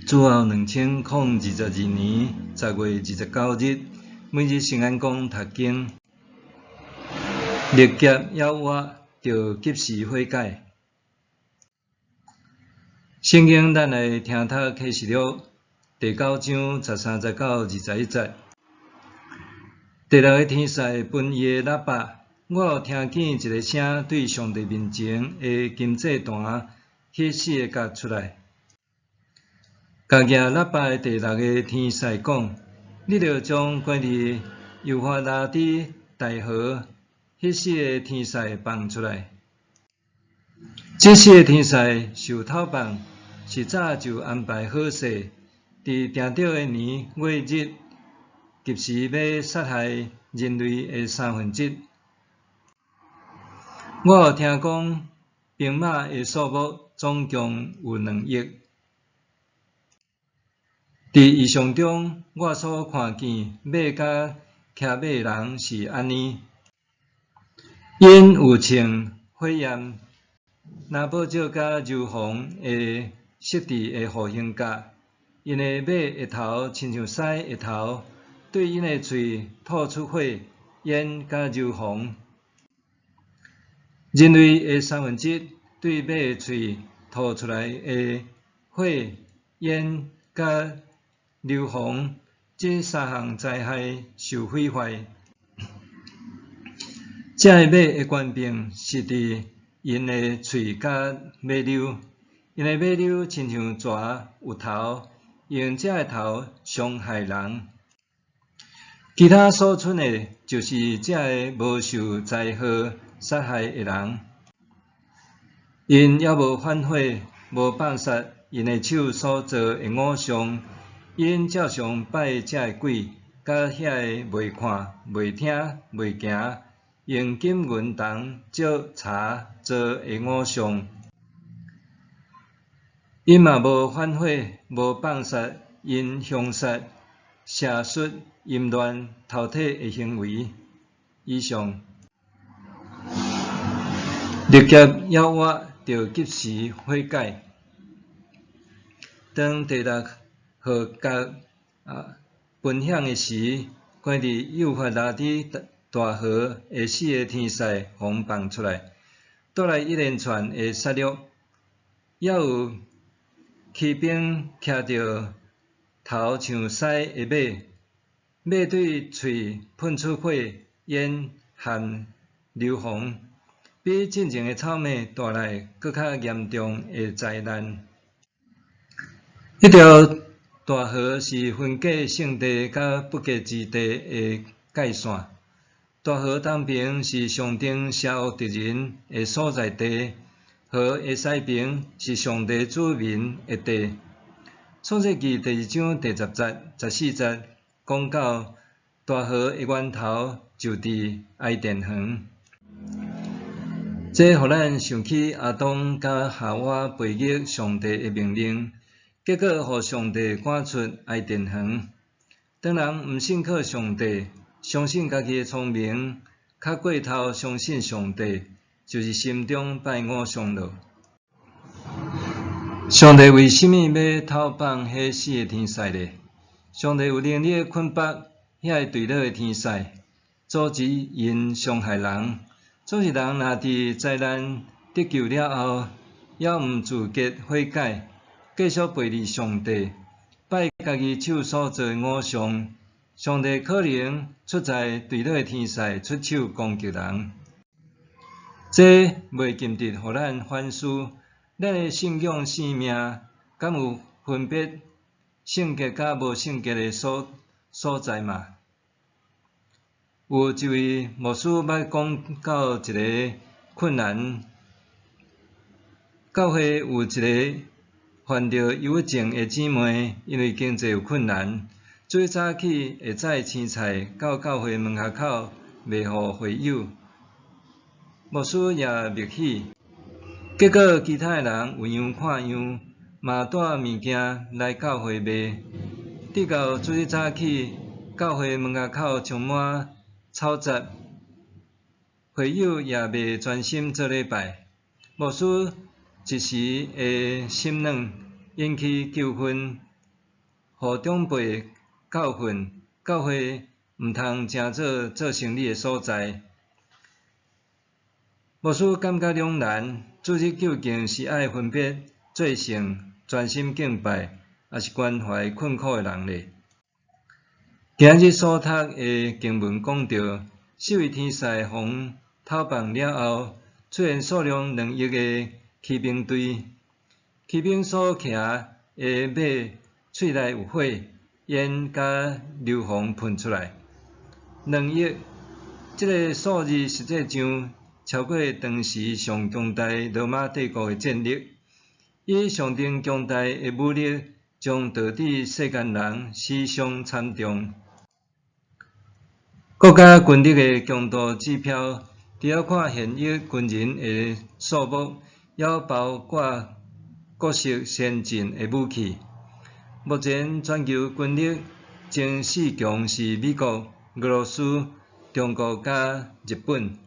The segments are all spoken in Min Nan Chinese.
主後2022年10月29日，每日聖安講讀經，歷劫猶活，著及時悔改。聖經咱來聽讀啟示錄第九章13節到21節。第六个天使分伊的喇叭，我又聽見一个聲對上帝面前的金祭壇彼四个角出來。共舉喇叭的第六个天使講：你著將關佇幼發拉底大河彼四个天使放出來。這四个天使受敨放，是早就安排好勢，佇定著的年月日，及時欲殺害人類的三分之一。我又聽講，兵馬的數目總共有2億。佇異象中，我所看見馬佮騎馬的人是按呢：𪜶有穿火焰、藍寶石佮硫磺的色致的護胸甲，𪜶的馬的頭親像獅的頭，對𪜶的喙吐出火、煙佮硫磺。人類的三分之一對馬的喙吐出來的火、煙佮硫磺這三項災害受毀壞。這个馬的權柄是佇𪜶的喙佮尾溜，𪜶的尾溜親像蛇有頭，用這个頭傷害人。其他所賰的，就是這个無受災禍殺害的人，𪜶猶無反悔，無放殺𪜶的手所造的偶像。𪜶照常拜這个鬼，佮遐个袂看、袂聽、袂行，用金銀銅石柴做的偶像。𪜶嘛無反悔，無放殺𪜶兇殺、邪術、淫亂、偷體的行為。以上。歷劫猶活，著及時悔改。當第六號角分響的時，關佇幼發拉底大河的四个天使予放出來，帶來一連串的殺戮。猶有騎兵騎著頭像獅的馬，馬對喙噴出火、煙和硫磺，比進前的草馬帶來閣較嚴重的災難。彼條大河是分隔聖地佮不潔之地的界線。大河東爿是上頂邪惡敵人的所在地，河的西爿是上帝子民的地。創世記第二章第10節、14節講到大河的源頭就佇伊甸園。這予咱想起亞當佮夏娃背逆上帝的命令，結果予上帝趕出伊甸園。當人毋信靠上帝，相信家己的聰明，較過頭相信上帝，就是心中拜偶像囉。上帝為啥物欲敨放彼四个天使呢？上帝有能力捆縛遐个墜落的天使，阻止𪜶傷害人。總是人若佇災難得救了後，猶毋自覺悔改，繼續背離上帝，拜家己手所造的偶像，上帝可能出在墜落的天使出手攻擊人。這袂禁得予咱反思，咱的信仰生命敢有分別聖潔佮無聖潔的所在嗎？有一位牧師捌講到一个困難，教會有一个患著憂鬱症的姊妹，因為經濟有困難，主日早起會載青菜到教會門口賣予會友，牧師也默許。結果其他的人有樣看樣，嘛帶物件來教會賣。直到主日早起，教會門口充滿嘈雜，會友也袂專心做禮拜。牧師一時的心軟，引起糾紛。予長輩教訓，教會毋通成做做生理的所在。牧師感覺兩難，主日究竟是愛分別做聖、專心敬拜，抑是關懷困苦的人呢？今日所讀的經文講到，四位天使予偷放了後，出現數量2億的騎兵隊，騎兵所騎的馬喙內有火、煙佮硫磺噴出來。2億，這个數字實際上超過當時上強大羅馬帝國的戰力，以上頂強大的武力，將導致世間人死傷慘重。國家軍力的強度指標，除了看現役軍人的數目，猶包括各式先進的武器。目前全球軍力前四強是美國、俄羅斯、中國佮日本。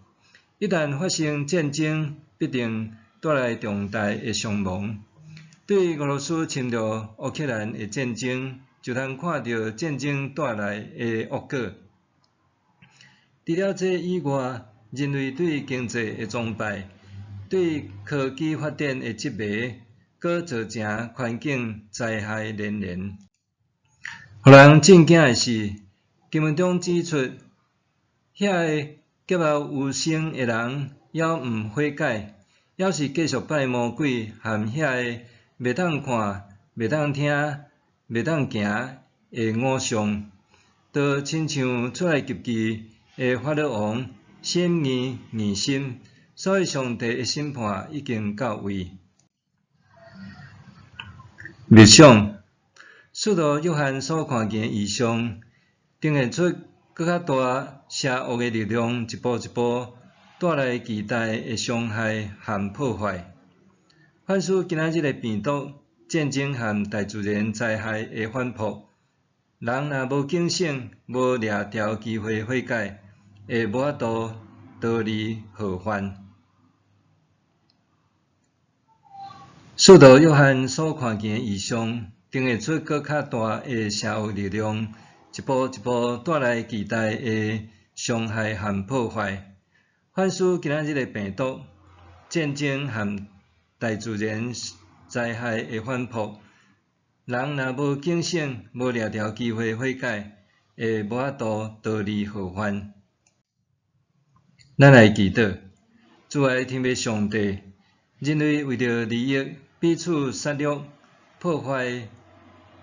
一旦發生戰爭，必定帶來重大的傷亡。對俄羅斯侵略烏克蘭的戰爭，就通看著戰爭帶來的惡果。除了這以外，人類對經濟的崇拜、對科技發展的執迷，閣造成環境災害連連。予人震驚的是，經文中指出，遐个劫後餘生的人，猶毋悔改，猶是繼續拜魔鬼和遐个袂當看、袂當聽、袂當行的偶像，就親像出埃及記的法老王心硬硬心，所以上帝的審判已經到位。默想，使徒約翰所看見的異象，呈現出閣較大邪惡的力量，一步一步帶來巨大的傷害和破壞。反思今仔日的病毒、戰爭和大自然災害的反覆，人若無警醒、無掠著機會悔改，會無法度逃離禍患。使徒約翰所看見的異象，呈現出閣較大的邪惡力量，一步一步帶來巨大的傷害和破壞。反思今仔日的病毒、戰爭和大自然災害的反覆，人若無警醒、無掠著機會悔改，會無法度逃離禍患。咱來祈禱，慈愛天父上帝，人類為著利益彼此殺戮、破壞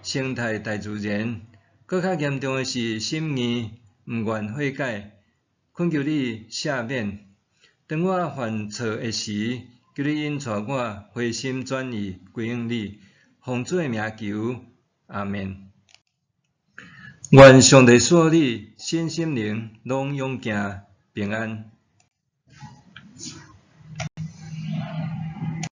生態大自然，閣較嚴重的是心硬，毋願悔改，懇求你赦免。當我犯錯的時，求你引帶我回心轉意，歸向你，奉主的名求，阿們。願上帝賜予你身心靈攏勇健平安。